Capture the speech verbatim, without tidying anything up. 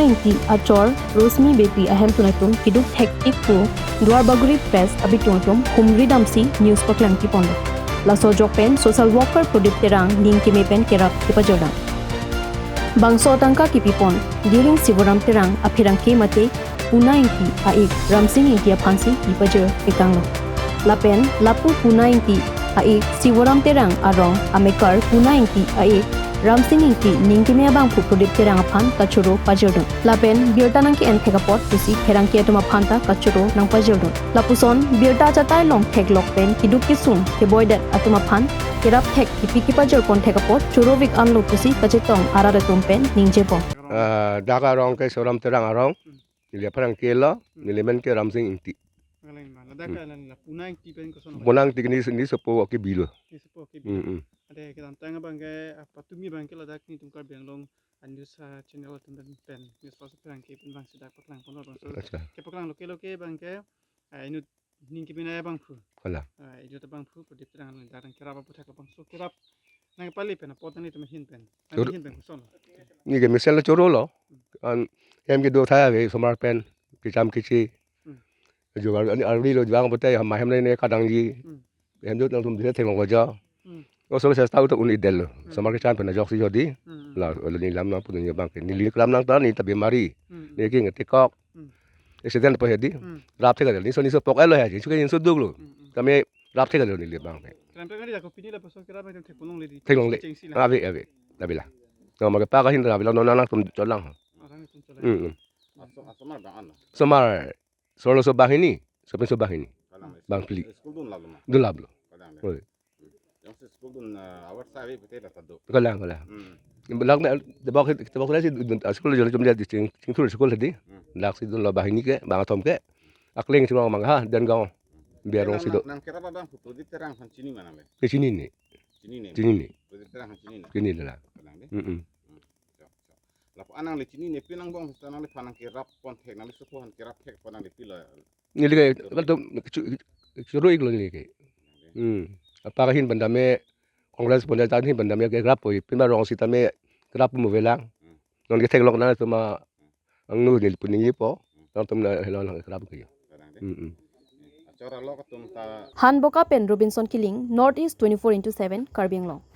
Ingti achor Rosmi Beypi ahemtun atum keduk thektik pu Duarbagori Press abitung atum humri damsi news paklangpi ponlo. Laso ajok pen social worker Pradip Terang ning keme pen kerap kepajor dam. Bangso atangka kepi pon Giring Sivoram Terang apherangke mate Puna Ingti a-ik Ramsing Ingti aphansi kepajor tekanglo. Lapen lapu Puna Ingti a-ik Sivoram Terang arong amekar Puna Ingti a-ik Ramsing Ingti ning keme abangphu Pradip Terang aphan kachoro pajor dun. Lapen birta nangke-en thek apot pusi pherangke atum aphan ta kachoro nangpajor dun. Lapuson birta achatai along theklok pen keduk kesung keboidet atum aphan kerap thek kepi kepajor pon thek apot chorovik anlo pusi kachetong arat atum pen ningje bom. Ah, dak arong ke Sivoram Terang arong. Neli apherangke lo, neli men ke Ramsing Ingti. Kalang ma, ladak Hmm. ka la Puna Ingti pen koson. Puna Ingti ni ni sopo ke bilo. Ni sopo ke bilo. Hmm, hmm. Ade kedamtang abangke, ah, patumi abangke ladak nelitum Karbi Anglong a-news, ah, channel atum pen pen news paso pherangke pen bangsi dak paklang ponlo bangso. Acha. Kepaklang loke loke abangke, ah, inut ning keme abangphu. Kalang. Ah, inut abangphu Pradip Terang ladak kerap aputhak bangso kerap nangpali pen apot nangtum ahin pen. Choro. Nangtum ahin pen koson. Neke mesen lo chorolo. An hem kedo thai ave osomar pen kecham kechi. Hmm. Jugar ani arvi lo juang pote ham hem ne kadangji. Hmm. Hem jut nangtum dise theklong ko jo. Hmm. Oso sesta uto un-edetlo. Hmm. Osomar kecham pen ajoksi jodi. Hmm. La lo neli lam nangpudun abangke. Neli lam nang ta neli ta bemari. Hmm. Neke ngetikok. Hmm. Accident po hedi. Hmm. Rap thekadelo. Niso niso pok elo hedi. Suke niso duklo. Hmm, hmm. Tame rap thekadelo neli abangke. Kerap kerap kali ako pini lapuson kerap nangtum theklong longle di. Theklong longle. Chengsi la. Ave, ave. Tabila. No, mage pa kahin tabila, no, nangtum cholang. Arang nangtum cholang. Hmm, hmm. Aso, asomar bang ano? Osomar, solo so banghini, sopin so banghini. Kalang. Bangphli. School dun lalo ma? Dun lalo. Kalang de. Oi. Jongsi school dun, ah, awar sa ave pute la ta do. Kalang, kalang. Hmm. Lang na, tebok, tebok na si dun, ah, school jolo chom dia di ching, chingthur school di. Hmm. Laksi dunlo banghini ke, bangkethom ke. Akling chuma mangha, dan gaon. Biar rong si do. Nang, nangkerap abangphu Pradip Terang aphan chini ma nangle? Ke chinine. Chinine. Chinine. Pradip Terang aphan chinine. Chinine la. Kalang de. Mm-mm. Hmm. Chok, chok. Lapu an nangle chinine pi nang bong sa nangliphan nangkerap pon thek, nangli sopo aphan kerap thek pon nangli pilo. Neli ke, kan tu, chu-, choro-iklo neli ke. Hmm. Apa kahin bandame, Congress pon ahin bandame kerap poi, pima rong sitame kerap mo velang. Hmm. Non ke theklok nangtum angno neli pun neli po, nangtum na helo nang kerap ke. Kalang de. Hmm, hmm. Achor alok atum ta. Hanboka pen Robinson Killing, North East twenty-four into seven, Karbi Anglong.